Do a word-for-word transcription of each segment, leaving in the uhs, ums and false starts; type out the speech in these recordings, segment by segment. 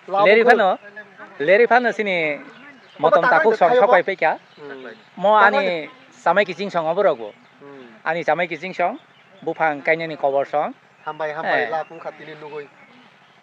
Leri phano, leri phano sini motom takhuk song sopai phaikha. Hmm. Mo ani chamai kiching song oborok bo. Hmm. Ani chamai kiching song buphang kainani kobor song. Hambai, hambai, eh, la phung kha tini nugui.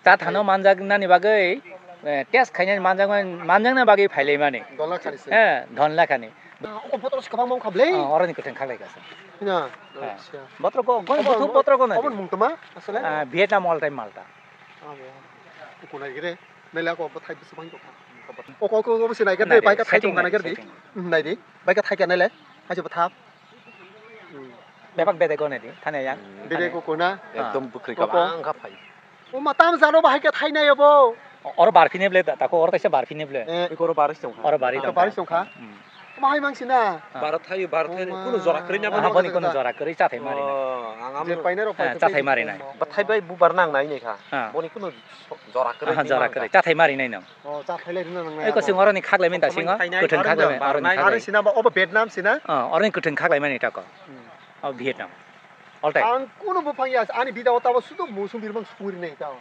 Cha thano manjaknani bagwi, eh, test khainani manjakmani, manjakna bagwi phailaimani. Dol lakhani se. Eh, dhon lakhani. Ah, o botol se kwbangma wngkha ble. Ah, oroni kwthwng khaklai kha se. Na, eh, acha. Botol ko, goni obo, buthuk obo, botol ko na obo di. Mung toma, asole? Ah, Vietnam all time Malta. Abo. Kunai gire. Nele ko bo thai bisu bang ko. O ko ko bo sinai gire, bai ka thai tong kana gire di. Nai di. Bai ka thai kana le. Hai se bo thap. Bebak bede gone di, thane yang. Bede ko kona. Ekdom bwkrwi kaba ang kha phai. O ma tam jano bahai khe thainai obo. Oro barphine ble, tako oro kaisa barphine ble. Eh. Iko oro baris tongkha. Oro bari tongkha. Baris tongkha. Hmm. Mahai mangsina. Baro thayo, baro thayo, kuno jora kwrwi na. Aha, boni kuno jora kwrwi chathai mari na. Oh, ang je amno paina rok. Eh, chathai mari nai. Bathai bai bubar nang nai nai kha. Ha. Boni kuno jora kwrwi. Aha, jora kwrwi. Chathai mari nai nang. Oh, chathai lai rina nang nai. Eko sing oroni khaklai min ta singo. Kwthwng khaklai min, oroni khaklai. Sina ba obo Vietnam sina. Oh, oroni kwthwng khaklai mani tako. Hmm. Oh, Vietnam. Altai. Ang kuno buphang ya, ani bida o tabo sudo musum birmang sukuri nei tao.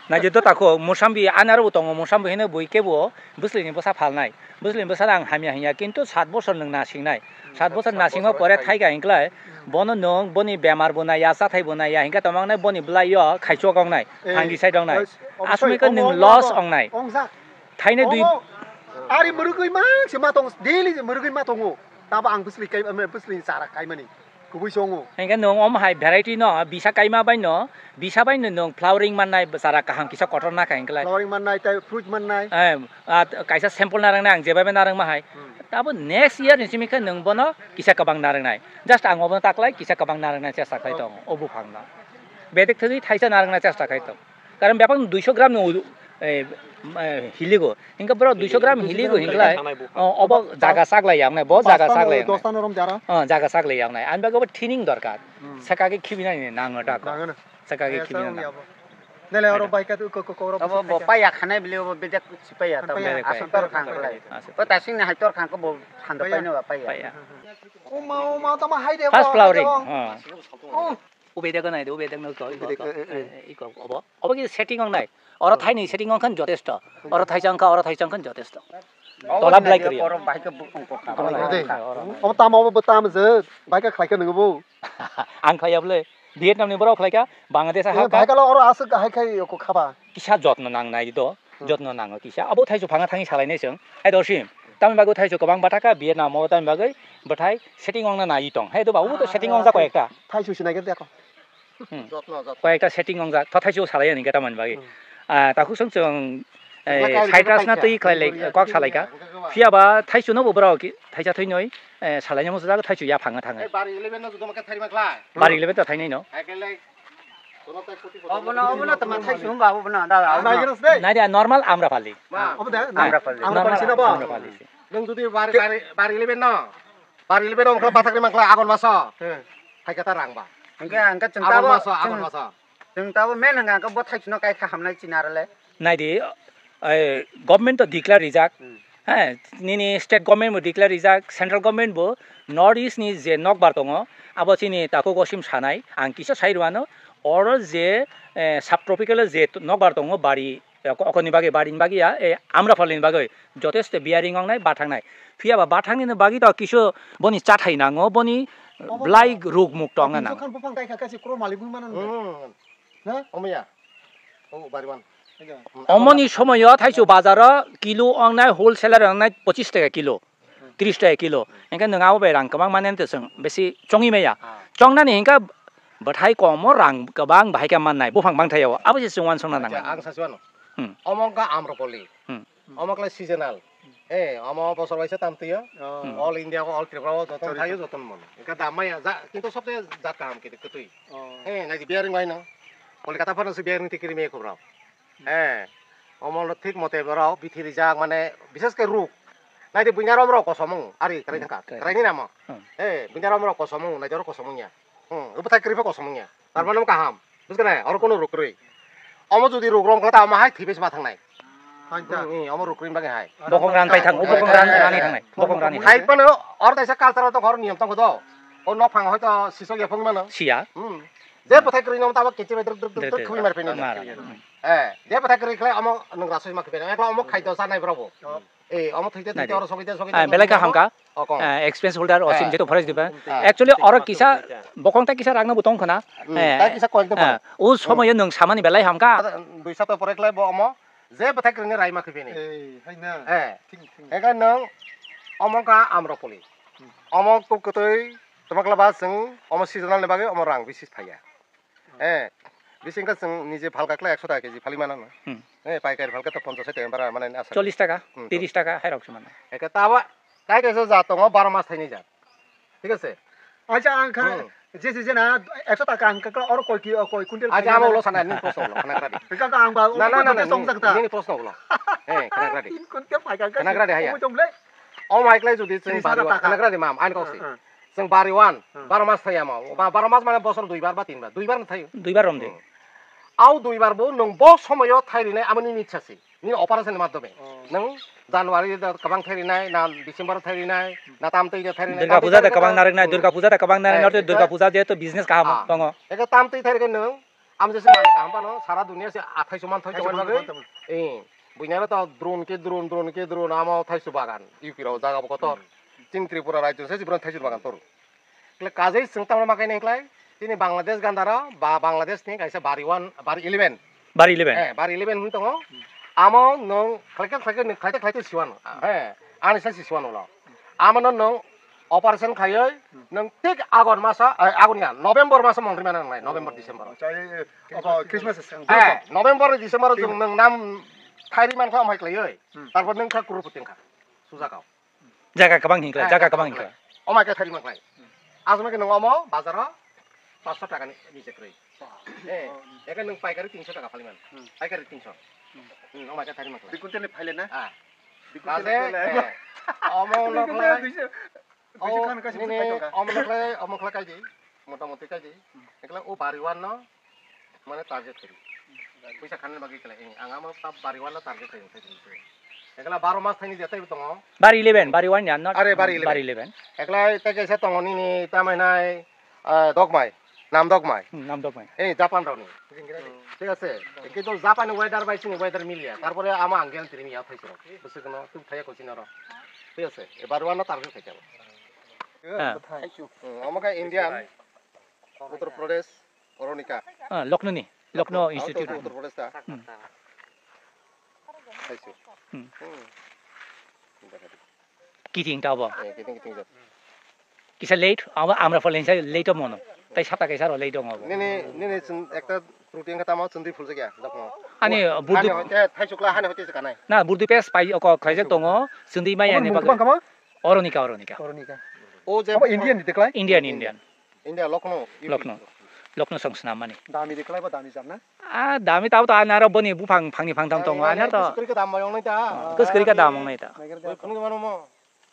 Naidi do tako, musambi ani aro bo tongo, musambi hino bui kebo bwsli ni bwsa phalnai. Bwsli ni bwsa ang hamya hinya, kintu sat bosor nwng nasingnai. Hmm, sat bosor sat nasingma bosor pore khai. Thaiga hinklai, hmm, bono nwng, boni bemar bo naiya, chathai bo naiya, hinka tongmangnai boni bwlai yo khaichok ong nai, eh, phangi side ong nai. Os-, obosoi, asumai khe nwng loss ong nai. Ong jak. Thainai dui. Omo, ari mwrwgwi mang se ma tong, daily mwrwgwi ma tongo. Tabo ang bwsli kai, bwsli ni chara kaimani. Kubui songo. Hingke nwng omo hai variety no, bisa kaima bai no, bisa bai no nwng flowering mannai chara kaham kisa kotor nakha hingke lai. Flowering mannai, tai fruit mannai. Eh, ah, kaisa sample narang nai ang jebai bai narang ma hai. Hmm. Tabo next year ni simi khe nwng bono kisa kwbang narang nai. Just ang obono taklai kisa kwbang narang nai chesta khai tong, o buphang no. Bedek thwi thaisa narang nai chesta khai tong. Karon bebak duiso gram ni udu, eh, eh, hiligo. Hingke bro duiso gram hiligo hingklai. Oh, obo jaga saklai yang nai, bo jaga saklai yang nai. Dosta norom jara. Oh, jaga saklai yang nai. Ani bagwi obo thinning dorkar. Hmm. Saka khe khibinani nango da ko. Nango na. Saka khe khibinani nango. Nele oro bai ka tu ko, ko, ko, oro obo bo paya khanai bili obo bejak sipaya ta. Paya. Asol tor khang klai. Asol. Bo tasing ni hai tor khang ko bo thanda pai no ba paya. Paya. O ma, o ma, tama hai de. First flowering. Oh. Ubedek nai de, ubedek no ko, iko, iko, eh, eh, eh, iko, obo. Obo ki setting ong nai. Oro thaini setting ong khan jotesto. Oro thaisa ong kha, oro thaisa ong khan jotesto. Tola belai kwrwi. Oro bai khe bukung kok kha. Oro bai khe bukung kha. Obo tamo, obo tamo je, bai khe khlai khe nwngo bo. Ang khlai ya bole. Vietnam ni borok khlai kha, Bangladesh ha kha. Bai khe oro aswk hai khai ko khaba. Kisa jotno nang nai do. Jotno nango kisa. Abo thaichuk phanga thangwi salai nai chwng. Hai dorsim. Tamni bagwi thaichuk kwbang bwtha kha Vietnam o tamni bagwi bwthai setting ongna nai tong. Hai do ba, ubo to setting ongjak koi ekta. Thaichuk sinai khe deko. Hmm. Jotno, jotno. Koi ekta setting ongjak. Tho thaichuk salai ani khe tamni bagwi. Hmm. Ah, takhuk song chwng, eh, citrus na twi khlai lai, kok salai kha. Phiya ba thaichuk no bo borok thaisa thwi noi, eh, salai nai muchung jak thaichuk ya phanga thangwi. Bari eleven no jotno khe thari ma khlai. Bari eleven to thai nai no. Obono, obono tama thaichuk hwnba obono, da, obono. Nai dia normal Amrapali. Ma. Obo de? Amrapali. Amrapali sina bo? Amrapali si. Nwng jodi bari, bari, bari eleven no, bari eleven no mangkla bathakni mangkla Agon maso. He. Hai kata rang ba. Hingke, hingke chwng Agon tabo, maso, Agon chwng, maso. Chwng tabo men hwnka hingke bo thaichuk no kai kha hamnai chini arale. Nai di, eh, government to declare rijak. Hmm. He, nini state government bo declare rijak, central government bo North East ni je nokbar tongo, abo chini takhuk o sim sanai, ang kisa sai rwano, oro je, eh, subtropical o je nokbar tongo, bari, eh, okoni bagwi, bari ni bagwi ya, eh, Amrapali ni bagwi jotesto bearing ong nai, bathang nai. Phiya ba bathang ni bagwi to kisu boni chathai nango, boni belai ruk muk tong na nang. Buphang tai kha, kasi kro malik bui mano. Hmm. Na? Omo ya. O bari wan. Omoni somoyo thaichuk bazaro kilo wngnai, wholesaler wngnai pochis taka kilo, tris taka kilo. Hingke nwng abo bai rang kwbang mani te chwng besi chongwi maya. Ah. Chongnani hingke bwthai komo rang kwbang bahai khe mannai, buphang bangthaio. Abo se chwng uansukna nangnai. Acha, ang sasi wano. Hmm. Omo wngkha Amrapali. Hmm. Omo khlai seasonal. Eh, omo bosor waisa tam twiyo. Oh. Hmm. All India o, all Tripura o, joto thaio, joto mono. Hingke dam maya, ja, kintu sobse jat kaham kiti kwtwi. Oh. Eh, nai di bearing bai no. Kolkata phano se bearing tikiri me khobra. Eh, omo no thik mote borok bithi rijak, mane, bishes khe ruk. Nai di bunya rom rok kosom wng, ari krai thangka. Hmm, krai. Krai ni namo. Hmm. Eh, bunya rom rok kosom wng, nai di oro kosom wng ya. Hmm, bwthai kwrwi pha kosom wngya. Tar mane omo kaham. Bujkha ne? Oro kono ruk kwrwi. Omo jodi ruk rong khe ta omo hai thwi besi ma thangnai. Hai ta. Hmm, hmm, omo ruk kwrwi bagwi hai. Bokong ran pai thang, o bokong ran, rani thangnai. Bokong rani. Hai phano oro kaisa culture tong, oro niyom tong do. O nok phang hoito sisok ya phang mano. Siya. Hmm. Je bwthai kwrwi no tabok kechi bai druk druk druk Dre, druk dre. Khwi mar pini. Mar. Eh, je bwthai kwrwi khlai omo nwng rasoi ma khwi pini. Ekla omo khaito chanai bro bo. Oh. Eh, omo thwite Nai thwite di. Oro sogite sogite Ah, sogite belai ka omo. Hamka. Okong. Ah, expense holder osim Ah. jeto forest diba. Ah. Actually oro kisa bokong ta kisa ragna butong khana. Hmm, Eh, ta kisa koyek ta ah, pore. O somoyo nwng samani belai hamka. Ada dui sapta pore khlai bo omo. Je bwthai kwrwini rai ma khwi pini. Eh, hai na. Eh. Thing, thing. Eka nwng omo ka Amropoli. Hmm. Omo kuk kwtwi tama kla ba chwng omo seasonal ni bagwi omo rang bisi phaiya. Eh, bisi wngkha chwng nije phalka kla ekso taka keji phali mano. Hmm. Eh, paikari phalka to ponchash taka bara mane asa. Chollish taka, Hmm, tiris taka hai rok se mano. Eka taba kai kaisa jat tongo baro mas thaini jat. Thik ase? Acha ang kha Hmm. je je jena ekso taka ang kha oro koi ki koi kuntel Acha amo ulo sana nini proshno ulo khana kradi. Kha kha ang ba Na na na na song nini- sakta. Nini proshno ulo. Eh, khana kradi. Tin kuntel phai kha Khana kradi haya. Omo jom le. O mai klai judi chwng Tris hajar bari taka. Khana kradi mam ain koksi. Ah, ah. Chwng bari wan, Hmm. baro mas thai amo. Ba baro mas mane bosor dui bar ba tin bar. Dui bar thai. Dui bar rom de. Hmm. Au dui bar bo nwng bo somoyo thai rinai amo nini ichha se. Nini operation ni madhyome. Oh. Nwng January da kwbang thai rinai, na December thai rinai, na tam twi da thai rinai. Durga Tam twi Puja da thai kwbang rinai. Narik nai, Hmm. Durga Puja da kwbang narik Eh, nai, Durga eka- Puja jeto business kaham Ah. tongo. Eka tam twi thai rinai nwng, am jesi man kaham pano, sara dunia se athai suman thai Thai suman thai. Eh, buinaro to drone ke drone, drone ke drone, amo thai su bagan, U P rao jaga bo kotor. Hmm. Chini Tripura rajyo se jibran thai su bagan tor. Kle kajai chwng tamo ma kainai khlai, tini Bangladesh gandaro ba Bangladesh ni kaisa bari one, bari eleven. Bari eleven. Eh, bari eleven hwn tongo. Amo nwng khlaikhe khlaikhe nwng khlaite khlaite siwan. Eh, ani sai siwan ulo. Amo no nwng operation khaioi nwng thik Agon masa, eh, Agon ya, November masa mongri mana nang lai, November December. Acha, eh, eh, apa Christmas ang Eh, November December Tim- nwng nam thairi man kha amhai khlaioi. Hmm. Tarpor nwng kha crorepati wngkha. Sujakao. Jaga kwbang hinkla, Eh, jaga kwbang hinkla. Omo khe thari mankhlai. Asma khe nang omo bazaro paanch sho taka ni niche kwrwi. Eh, eke nang paikari tin sho taka phali man. Hmm. Paikari tin sho. Hmm. Hmm, omo khe thari mankhlai. Dui kuntel ni phaile na? Ah. Dui kuntel Kaje, ni phaile. Eh, omo Dui kuntel nokhlai. Dui sho. Dui sho Oh, khan kaisa nini, bwswk paithok kha. Omo nokhlai, omo nokhlai kaidi. Mota moti kaidi. Hmm. Ekla o bari wan no. Mane target kari. Puisa khanani bagwi khlai, eh, ang amo ta bari wan no target kari, kari, kari. Ekla baro mas thaini jetai tongo. Bari eleven, bari wan ya, not Are, bari eleven. Bari eleven. Ekla ta kaisa tongo nini tamai nai, ah, Dogmai, Nam Dogmai. Hmm, Nam Dogmai. Eh, Japan roni. Thik ase? Kintu Japan ni weather bai chini weather miliya. Tarpore ama ang guarantee rimi ya thaisro. Bwswk no tu thaya ko chini ro. Thik ase? E bari wan no target khai chalo. Ah. Hmm, omo khe Indian, Uttar Pradesh. Oronika. Ah, Lucknow ni, Lucknow Institute. Uttar Pradesh ta. Hmm. Thaisu. Hmm. Hmm. Kiting ta bo. Eh, kiting, kiting jat. Kisa late, abo Amrapali ni sai late mono. Tai sapta kaisa ro late tongo bo. Nini, nini chwng ekta protein kata mo chwndwi phuljakya, dokno. Ani, Ani burdu hoite, thaisu kla hani hoite se kanai. Na, burdu pes pai oko khaijak tongo, chwndwi mai Omo ani mung bagwi. Bang kama? Oronika, Oronika. Oronika. O je Omo Indian ni deklai? Indian, Indian. India, Lucknow, U P. Lucknow. Lucknow song swnam mani. Dami de kwlaibo dami jat na? Ah, dami tabo to ani aro boni buphang phangni phangtham tongo, ani aro to. Kwswk kwrwi khe dam bai wngnai ta. Ah, kwswk kwrwi khe dam wngnai ta. Phunukgwi mano mo.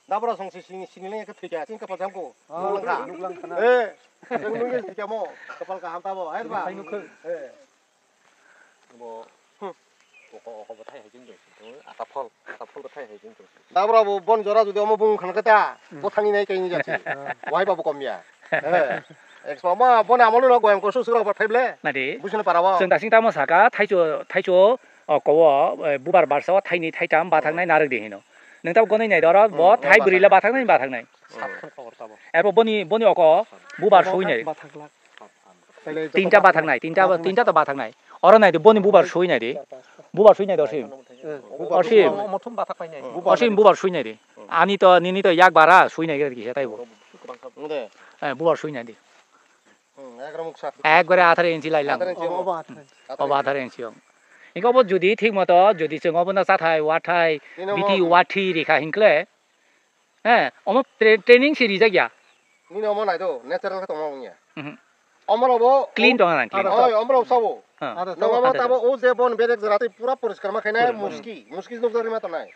Dabra song si sini sini le khe thwikha, chini kapal jam ko. Ah, nuklang kha. Nuklang kha na. Eh, nuklang kha mo. Kapal kaham tabo, hai ba? Phai nukho. Eh. Bo, hmm. Oko, oko bo thai hai jeng jeng. Ata phol, ata phol bo thai hai jeng jeng. Dabra bo bon jora jodi omo bung khana kata, hmm, bo thani nai kaini jati. Ah. Wahai babu komya. Eh. Expo ma bon amolo no goyang ko susura bo thaible. Nadi. Busino para bo. Chwng dasing tamo saka, thaicho, thaicho, o, kowo, eh, bubar barsa o thaini thaitam bathangnai narwk di hino. Nwng tamo gonoi nai doro, bo hmm, thai bwrwi le bathangnai, bathangnai. Sat khon kobor tabo. Erbo boni, boni oko bubar sui nai. Bathaklak. Tinta bathaklak. Tinta, tinta to bathaklak. Oro nai di, boni bubar sui nai di. Bubar sui nai di, Osim. Eh, bubar Osim. Sui nai. Osim bubar sui nai di. Ani to, nini to yak bara sui nai kisa taibo. Nde. Eh, bubar sui nai di. Hmm, ekdom uksa. Ekbare atharo inchi lailang. Atharo inchi. Obo, obo atharo inchi. Obo atharo inchi ong. Inke obo jodi thik moto, jodi chwng obo no chathai, wathai, nini omo, biti, wathi rikha hinkle. Eh, omo tra-, training se rijak ya. Nini omo nai do, natural khe tongma wngya. Mhm. Omo robo clean tong nang, clean. Oi, omo robo sabo. Ah. Nang omo tabo o je bon berek jora tei pura poriskar ma khainai muski, muski nukjagwi ma tongnai.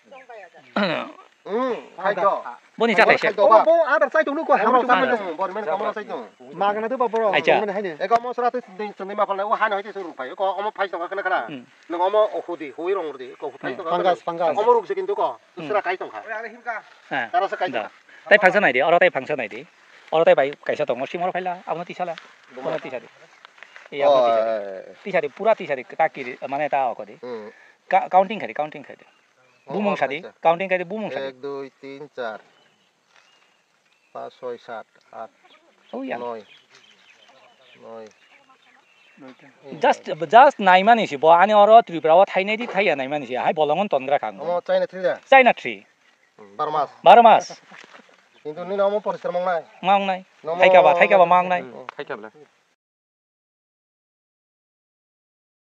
Hmm, hai do. Boni chathai se. Hai do ba. Bo, bo adar chai tong nuko, omo hamya rok chai tong, bor men omo rok chai tong. Magana do ba boro. Acha. Eko omo sora tei chwngni ma palnai, o hai no hai tei ruk phai. Eko omo phai tong khana khana. Hmm. Nwng omo hudi, hui rong rudi, ko huthai tong. Fungus, fungus. Omo ruk se kintu ko, dusra kai tong kha. Ah. Tara se kai tong kha. Tai phangsa nai di, oro tai phangsa nai di. Oro tai bai kaisa tongo, simoro phaila, abono tisala. Abono tisa di. Iya, oh, tisari. Eh, eh, eh. Tisari, pura tisari, kaki, mane ta ako di. Hmm. Ka-, counting khadi, counting khadi. Oh, bumung oh, sadi, acha. Counting khadi, bumung sadi. Ek, dui, tin, char. Pas, soi, sat, at, oh, ya. Noi. Noi. Just, just naimani si, bo ani oro Tripura o thainai di, thaiya naimani si, hai bolongon tongra kang. Omo China three da? China three. Hmm, baro mas. Baro mas. Kintu nini omo poriskar mangnai. Mangnai. Nomo thaikaba, thaikaba mangnai. Hmm, thaikaba.